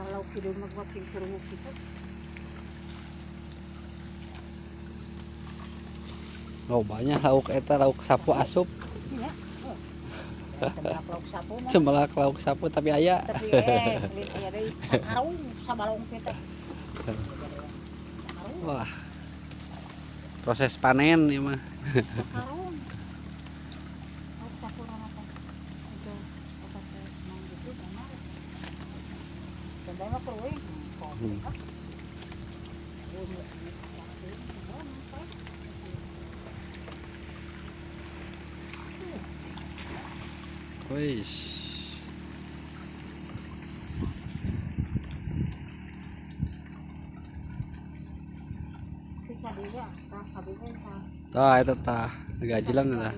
Lauk hideung mah buat sing surunguk kitu. Oh, banyak lauk eta lauk sapu asup. Iya. Semelak lauk sapu mah. Semelak lauk sapu tapi aya. Tapi aya deui sakarung sabalong teh. Wah. Proses panen ieu mah. Sakarung. Lauk sapu mah teh. Itu eta teh mang gitu benar. Dan mah kuring. Wis. Tah eta tah gajilang tah.